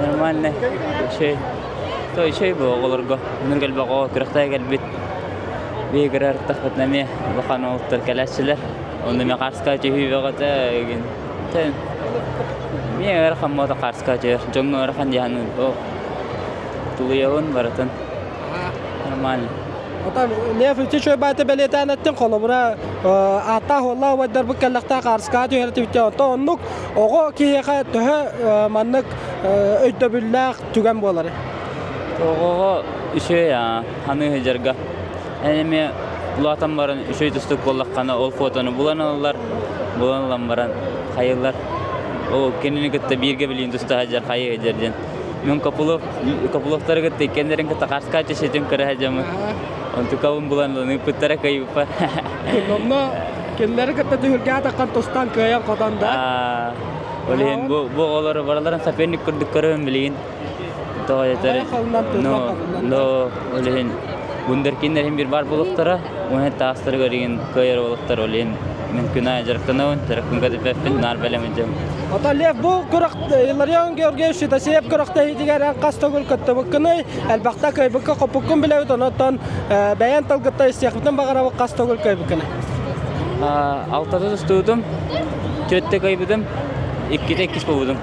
Нормально. Үчүгэй. То үчүгэй бу оҕолорго. Өнөр элбэх оҕо күрэхтэһэ кэлбит. Биһиги кырартахпытына эмиэ улахан уолаттар кэлээччилэр. Онно эмиэ хаарска түһүү бөҕөтө игин. Эмиэ ыарахан буолта хаарска түһэр. Дьоҥҥо ыарахан дии саныыбын. Тулуйабын барытын. Нормально. Отон Лев ити үчүгэй баайта бэлиэтээн эттин, холобура ааттаах уоллаах убайдарбыт кэллэхтээх хаарыскаҕа түһэр этибит Онтон оннук оҕо киһиэхэ төһө маннык өйдөбүллээх түгэн буоларый? Оҕоҕо үчүгэй ханыы сылдьарга. Эн эмиэ улаатан баран үчүгэй тустуук буоллаххына ол фотону булан ылаллар, булан ылан баран хайыыллар. Ол кинини кытта бииргэ билиин туста сылдьар хайыы сылдьар диэн. Мен Копылов, Копыловтары кытта иккиэннэрин кытта харска түсүтүм көрө сылдьаммын. Онтукабын булан ылан ыыппыттара кыайбыппар. Онно кинилэри кытта түһүлгэ атаххан тустан кыайан хотон да. Ол иһин бу бу оҕолору барыларын соперник курдук көрөбүн билигин. Тоҕо этэр но но ол иһин вундеркиндер иһин бир бар булуктара, уонна таастарыгар игин кыайар буолуктар ол иһин мен күн аайы дьарыктанабын, дьарыкпын көтүппэппин, наар бэлэм илдьэм. Ото Лев бу күрэх Илларион Георгиевич Федосеев күрэхтэһиитигэр эн хас төгүл кыттыбыккыный, элбэхтэ кыайбыкка хоппуккун билэбит, онон бэйэн тылгытта истиэхпитин баҕарабыт хас төгүл кыайбыккыный? Алтата тустубутум, түөртэ кыайбытым, иккитэ иккис буолбутум.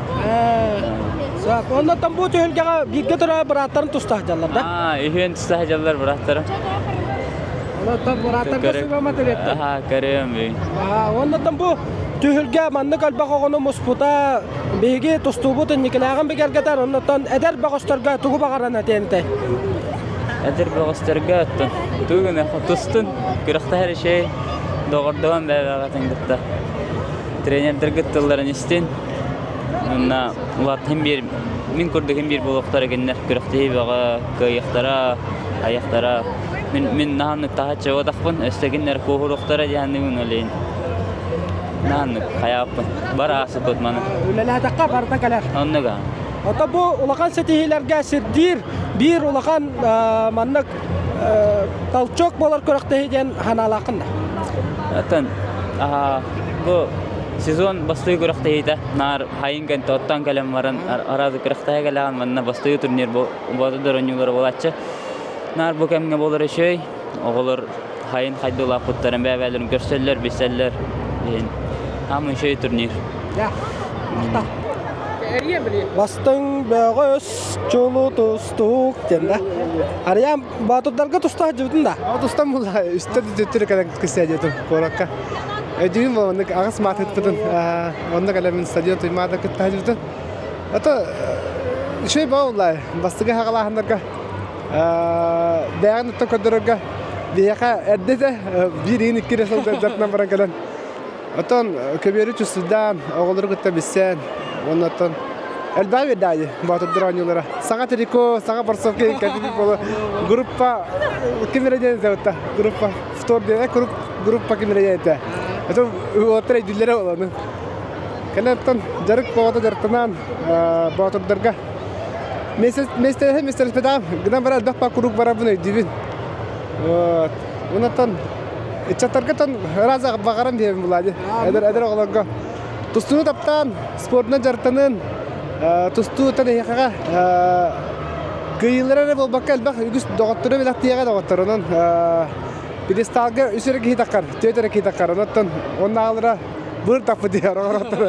Сөп. Оннуттан бу түһүлгэҕэ бииргэ төрөөбүт бырааттарын туста сылдьаллар да? Аа, үһүөн туста сылдьаллар бырааттарым. Оннуттан бырааттарга сүбэ матырыаттар. Аха, көрүөм бүгүн. Аа, оннуттан бу түһүлгэ маннык элбэх оҕону муспута биһиги тустуубут инникилээҕин бигэргэтэр, оннуттан эдэр бөҕөстөргө тугу баҕаран этиэн этэй? Эдэр бөҕөстөргө оттон тугу гыныахха тустун, күрэхтэһэр үчүгэй, доҕордоһон бэйэ-бэйэҕитин кытта тренердэргит тылларын истин, Уонна улааттыһын биир мин курдук иһин биир буолуохтара кинилэр күрэхтэһии бөҕө кыайыахтара, айыахтара. Мин мин наһааннык таһыччы буотахпын, өссө кинилэр куоһуруохтара диэханныыбын ол иһин. Наһааннык хайааппын. Бар аасыппыт маны. Үлэлээтэххэ барыта кэлэр. Оннук аа. Ото бу улахан ситиһиилэргэ сирдиир биир улахан маннык толчок буолар күрэхтэһии диэн санаалааххын да? Оттон бу сезон бастыы күрэхтэһиитэ наар хайын кэнтэ оттон кэлэн баран араас күрэхтэһэ кэлэҕин манна бастыы турнир боотурдар оонньуулара буолааччы. Наар бу кэмҥэ буолар үчүгэй. Оҕолор хайын хайдылааппыттарын бэйэ-бэйэлэрин көрсөллөр, билсэллэр. Иһин аам үчүгэй турнир. Бастыҥ бөҕөс чулу тустуук диэн да. Арыйаан Боотурдарга туста сылдьыбытын да? Тустан була үстэ төттөрү кэлэн кисэ диэтим куоракка. Өйдүүм оннук аҕыс маатыппытын онно кэлэммин стадион Туймаада кытта сылдьыбытым. Ото үчүгэй буолла бастакы хаҕалааһыннарга бэйэҕин оттон көрдөрөргө биһиэхэ эрдэ этэ биир иин икки эрэ сыл дьарыктанан баран кэлэн Оттон көбүөрү чувствуйдаан, оҕолору кытта билсэн, уонна оттон элбэҕи биэрдээйи Боотурдар оонньуулара. Саҥа трико, саҥа борцовка кэлбит буолу группа ким эрэ диэн этэ группа втор диэн группа ким эрэ диэн этэ. Это уолаттар өйдүүллэрэ олону. Кэлэн оттон дьарык оҕото дьарыктанаан Боотурдарга миэстэлэһэ миэстэлэспэтээҕим гынан баран элбэх ба куруук барарбын өйдүүбүн. Вот. Онтон ыччаттарга тон ыраас баҕаран диэбин булаадьы. Эдэр эдэр оҕолорго тустууну таптаан, спордунан дьарыктанын, тустуу эһиэхэҕэ кыайыылара эрэ буолбакка элбэх үгүс доҕоттору бэлэхтиэҕэ … … пьедесталга үс эрэ киһи таххар, түөрт эрэ киһи таххар. Онон оннааҕылара быр таппыт диэр оҕороттор.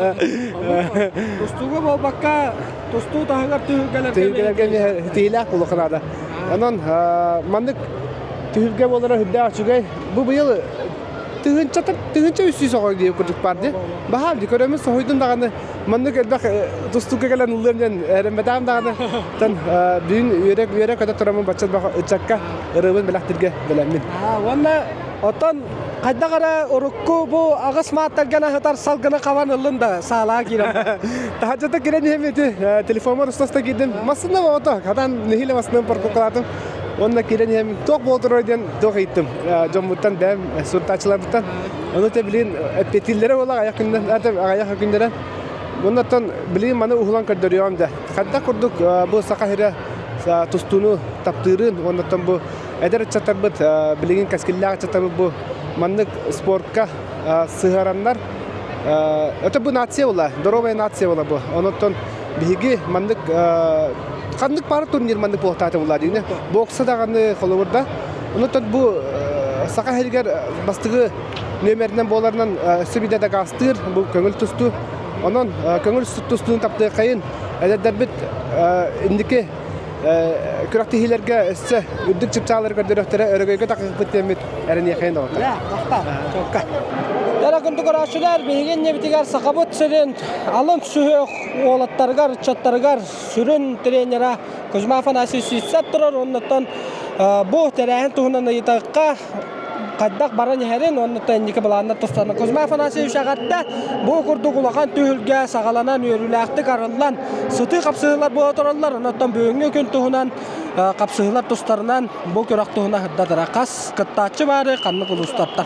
Тустууга буолбакка, тустуу таһыгар түһүлгэлэргэ Түһүлгэлэргэ тиһилээх буолуохха наада. Онон маннык түһүлгэ буолара үрдээх үчүгэй. Бу быйыл тыһыынча 1300 оҕо диэн курдук баар дии. Баһаам дии көрөммүн соһуйдум даҕаны маннык элбэх тустууга кэлэн ыллыам диэн эрэммэтэҕим даҕаны. Тан бүгүн үөрэ үөрэ көтө тураммын бачча элбэх ыччакка ырыабын бэлэхтииргэ бэлэммин. Уонна оттон хайдах эрэ урукку бу аҕыс мааттарган аһытар салгыны хабан ыллын да саалаҕа киирэн. Таһырдьата киирэн иһэм ити телефоммар устаста киирдим. Массыына оҕото хатан нэһиилэ массыынам парковкалаатым. Уонна киирэн иһэм туох буолтурар диэн туох ыйыттым. Дьоммуттан бэйэм сурутааччыларбыттан. Ону те билин эппиэттииллэрэ буолла аҕыйах күннэн аҕыйах күннэрэн. Оннуттан билигин маны уһулан көрдөрүөҕүм дэ. Хайдах курдук бу Саха сирэ. тустууну таптыырын уоннаттан бу эдэр ыччаттарбыт билигин кэскиллээх ыччаттарбыт бу маннык спортка сыһыараннар это бу нация була, здоровая нация була бу. Онон биһиги маннык ханнык баар турнир маннык буолтаата була дигне бокса даҕаны холобурда. Онон бу саха сиригэр бастыгы нүөмэринэн буоларынан өссө биирдэ дакаастыыр бу көҥүл тустуу. Онон көҥүл тустууну таптыаххайын эдэрдэрбит инники күрэхтэһиилэргэ өссө үрдүк чыпчаалары көрдөрүөхтэрэ өрөгөйгө тахсыппыт диэммит эрэниэхэйин доҕоттор. Дара күндү көрөөччүлэр, биһиги иннибитигэр Сахабыт сирин алын сүһүөх уолаттарыгар, ыччаттарыгар сүрүн тренера Кузьма Афанасьевич Сивцев турар. Оннуттан бу тэрээһин туһунан ыйытыкка хайдах баран иһэрин уонна инники былааннар тустарынан Кузьма Афанасьевич эҕэрдэ бу курдук улахан түһүлгэ саҕаланан үөрүүлээхтик арыллан сытыы хапсыһыылар буола тураллар онон бүгүҥҥү күн туһунан хапсыһыылар тустарынан бу күрэх туһунан сырдатара хас кыттааччы баары ханнык улуустартан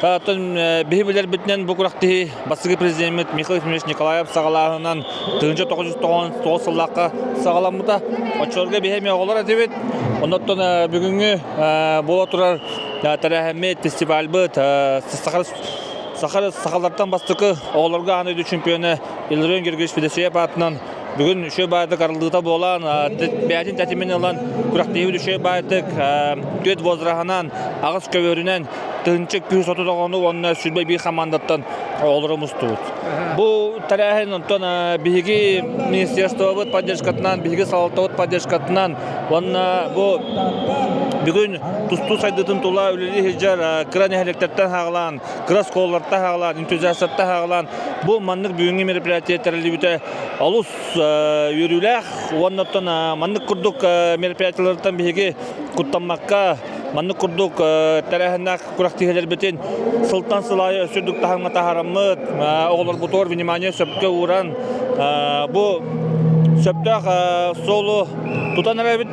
Оттон биһи билэрбитинэн бу күрэхтэһии бастакы президеммит Михаил Ефимович Николаев саҕалааһынан 1999 сыллаахха саҕаламмыта. Оччолорго биһи эмиэ оҕолор этибит. Оннуттан бүгүҥҥү буола турар тэрээһиммит, фестивальбыт саха сахалартан бастакы оҕолорго аан дойду чемпиона Илларион Георгиевич Федосеев аатынан бүгүн үчүгэй баайдык арыллыыта буолан, бэйэтин тэтимин ылан күрэхтэһиибит үчүгэй баайдык түөрт возраһынан, аҕыс көбүөрүнэн 1230 оҕону уонна 21 хамаандаттан оҕолору мустубут. Бу тэрээһин онтон биһиги министерствобыт поддержкатынан, биһиги салалтабыт поддержкатынан уонна бу бүгүн тустуу сайдыытын тула үлэлии сылдьар кыра нэһилиэктэртэн хаалаан, кыра оскуолалартан хаалаан, энтузиастартан хаалаан бу маннык бүгүҥҥү мероприятие тэриллибитэ олус үөрүүлээх уонна оттон маннык курдук мероприятиелартан биһиги куттаммакка Маннык курдук тэрээһиннээх күрэхтэһиилэрбитин сылтан сыл аайы өссө үрдүк таһымҥа таһаараммыт, оҕолорбутугар внимание сөпкө ууран, бу сөптөөх суолу тутан эрэбит.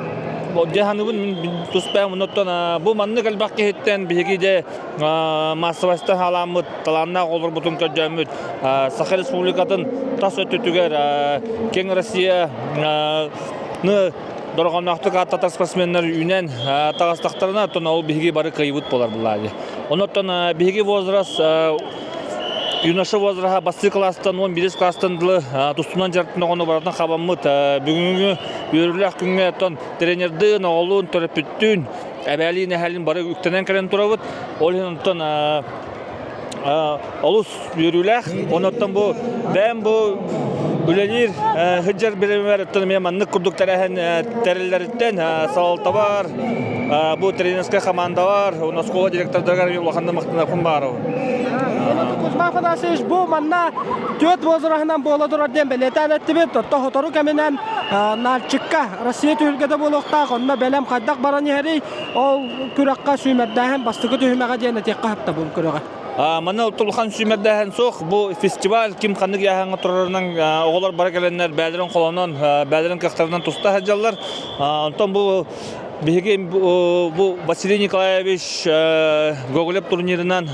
Дьэ саныыбын мин туспайым оннуттан бу маннык элбэх киһиттэн биһиги дьэ маассабайстан хаалааммыт, талааннаах оҕолорбутун көрдөөммүт Саха Республикатын тас өттүтүгэр киэҥ Россия дорҕоонноохтук ааттатар спортсменнар үүнэн таҕыстахтарына, оттон ол биһиги бары кыайбыт буолар булаады. Оннуттан биһиги возраст юноша возраһа бастыы класстан 11 класстан дылы тустунан дьарыктан оҕону барытын хабаммыт. Бүгүҥҥү үөрүүлээх күҥҥэ оттон тренердыын, оҕолуун, төрөппүттүүн, эбээлиин, эһээлиин бары үктэнэн кэлэн турабыт. Ол иһин оттон олус үөрүүлээх. Онуттан бу бэйэм бу үлэлиир сылдьар бириэмэбэр оттон эмиэ маннык курдук тэрээһин тэриллэриттэн салалтабар, бу тренерскэй хамаандабар, уонна оскуола директордарыгар улаханнык махтанарбын баарабын. Кузьма Афанасьевич бу манна түөрт возраһынан буола турар диэн бэлиэтээн эттибит. Отто сотору кэминэн Нальчикка Россия түһүлгэтэ буолуохтаах. Онно бэлэм хайдах баран иһэрий? Ол күрэххэ сүүмэрдээһин бастакы түһүмэҕэ диэн этиэххэ сөп бу күрэҕэ. Манна улахан сүүмэрдээһин суох. Бу фестиваль ким ханнык ыйааһыҥҥа турарынан оҕолор бары кэлэннэр бэйэлэрин холонон, бэйэлэрин кыахтарынан туста сылдьаллар. Онтон бу биһиги бу Василий Николаевич Гоголев турнирынан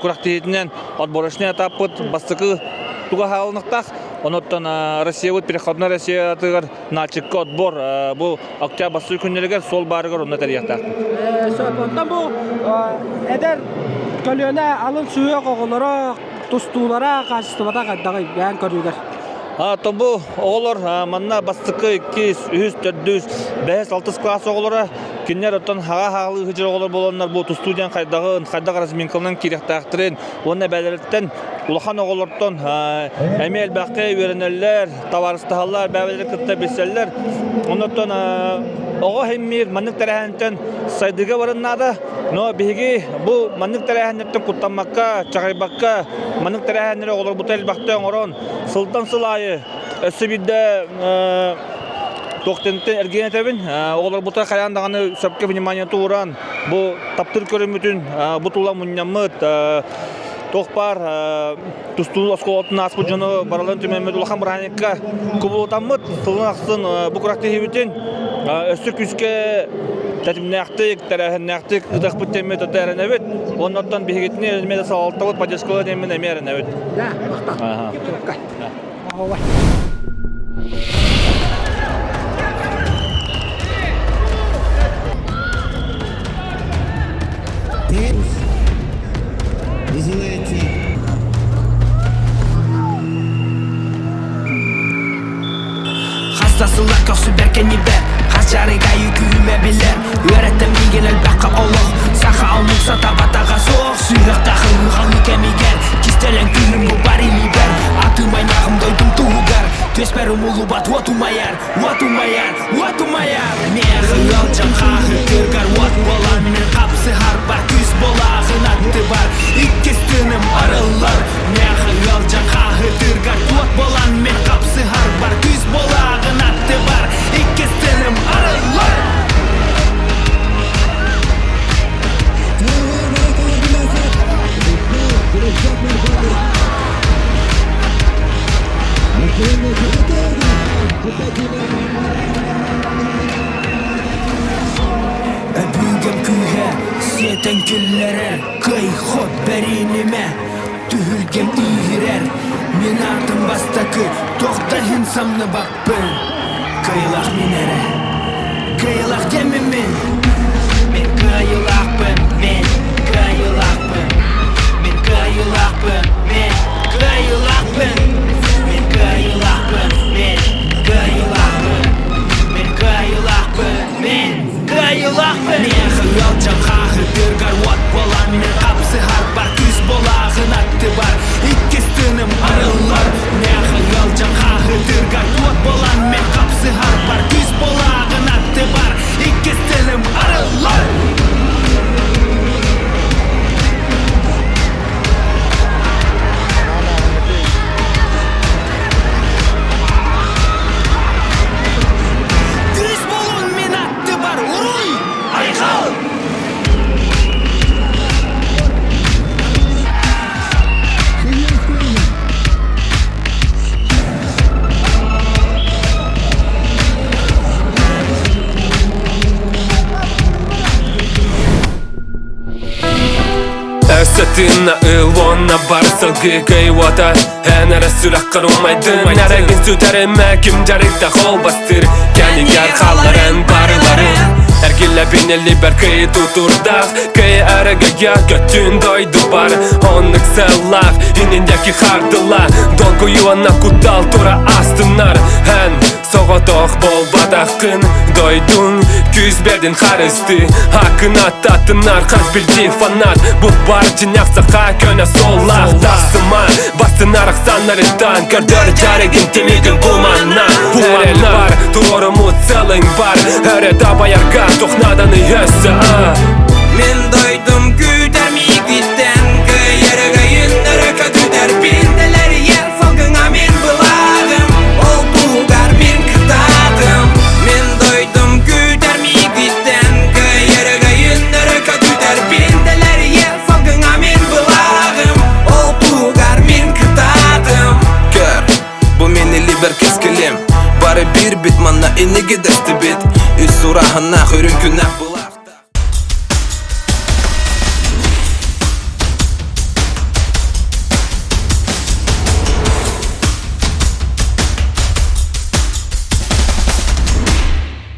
күрэхтэһиитинэн отборочный этаппыт бастакы туга хаалыныктаах. Онуттан Россиябыт переходной Россиятыгар Нальчикка отбор бу октябрь бастакы күннэригэр суол баарыгар онно тэрийиэхтээхпит. Сөп. Онтон бу эдэр көлүөнэ алын сүһүөх оҕолоро тустуулара хаачыстыбата хайдаҕый бэйэҥ көрүүгэр? Оттон бу оҕолор манна бастакы, иккис, үһүс, төрдүс, бэһис, алтыс класс оҕолоро кинилэр оттон хаҕа хаалыы сылдьар оҕолор буоланнар бу тустуу диэн хайдаҕын, хайдах разминкаланан киириэхтээхтэрин уонна бэйэлэриттэн улахан оҕолортон эмиэ элбэххэ үөрэнэллэр, табаарыстаһаллар, бэйэлэрин кытта билсэллэр. Оннуттан оҕо иһиммиир маннык тэрээһинтэн сайдыыга баран наада. Но биһиги бу маннык тэрээһиннэртэн куттаммакка, чаҕыйбакка, маннык тэрээһиннэри оҕолорбутун элбэхтэ оҥорон, сылтан сыл аайы өссө биирдэ туохтан эргийэн этэбин, оҕолорбутугар хайаан даҕаны сөпкө внимание тууран, бу таптыыр көрүммүтүн бу тула мунньаммыт, туох баар тустуу оскуолатын ааспыт дьону барыларын түмэммит улахан бырааһынньыкка кубулутаммыт сылын ахсын бу күрэхтэһиибитин өссө күүскэ тэтимнээхтик, тэрээһиннээхтик ыытыахпыт диэммит өтө эрэнэбит. Оннуттан биһигитини эмиэ да салалтабыт поддержкалыа диэммин эмиэ эрэнэбит. сыллар көхсүбэр кэннибэр Хас чарыгайы күүһүмэ билэр Үөрэттэ миигин элбэххэ олох Саха омук сатабатаҕа суох Сүһүөхтээх ыһыы кэмигэр Кистэлэҥ күүһүм бу бар илиибэр Атым аймаҕым дойдум туһугар Түөспэр умуллубат уот умайар Уот умайар, уот умайар Миэхэ ыалдьан хааһы тыыргар уот буолан Мин хапсыһарбар күүс буолааҕын аттыбар Иккис тыыным арыллар Миэхэ ыалдьан хааһы тыыргар уот буолан Мин хапсыһарбар күүс буолааҕын аттыбар Иккис тыыным арыллар Өбүгэм күүһэ сиэтэн киллэрэр Кый-хот бэринимэ Түһүлгэм ииһирэр Мин аатым бастакы Туох да иһин самныбаппын Кыайылаах мин эрэ Кыайылаах диэммин мин Мин кыайылаахпын Мин кыайылаахпын Мин кыайылаахпын Мин кыайылаахпын Мин кыайылаахпын Мин кыайылаахпын Мин кыайылаахпын Мин кыайылаахпын Миэхэ ыалдьан хааһытыргар уот буолан Мин хапсыһарбар күүс буолааҕын аттыбар Иккис тыыным арыллар Миэхэ ыалдьан хааһытыргар уот буолан Мин хапсыһарбар күүс буолааҕын аттыбар Иккис тыыным арыллар Күүс болун мин аттыбар уруй! Айхал! Өссө ылуонна бар сылгы кыйуота Эн эрэ сүрэххэр умайдын Нэрэгин сүтэримэ ким дьарыкта холбастыр Кэнигэр халларын барыларын Эргиллэбин элибэр кый тутурдаах Кый эрэгеге көттүн дойду бар Оннук сыллаах ининдеки хардыла Долгуйуонна куттал тура астынар Эн Соҕотох буолбатаххын дойдуҥ Күүс бэрдин харысты Акын аттатынар хас бирдии фанат Бу бар дьиҥнээх саха көнө суоллаах Тахсыма бастынар ахсааннарыттан Көрдөр дьарыгын тимигин бу манна Эрэл бар туруоруммут сыалыҥ бар Өрө дабайарга туох нааданый өссө Мин дойдум күүтэр миигиттэн Кыайарыгайын өрө көтүтэр Бинтэлэрийэр салгыҥа мин былааҕым Ол туһугар мин кытаатым Мин дойдум күүтэр миигиттэн Кыайарыгайын өрө көтүтэр Бинтэлэрийэр салгыҥа мин былааҕым Ол туһугар мин кытаатым Көр, бу мин илиибэр кэскилим Бары биирбит манна инниги дэстибит Үс сурааһыннаах үрүҥ күннээх.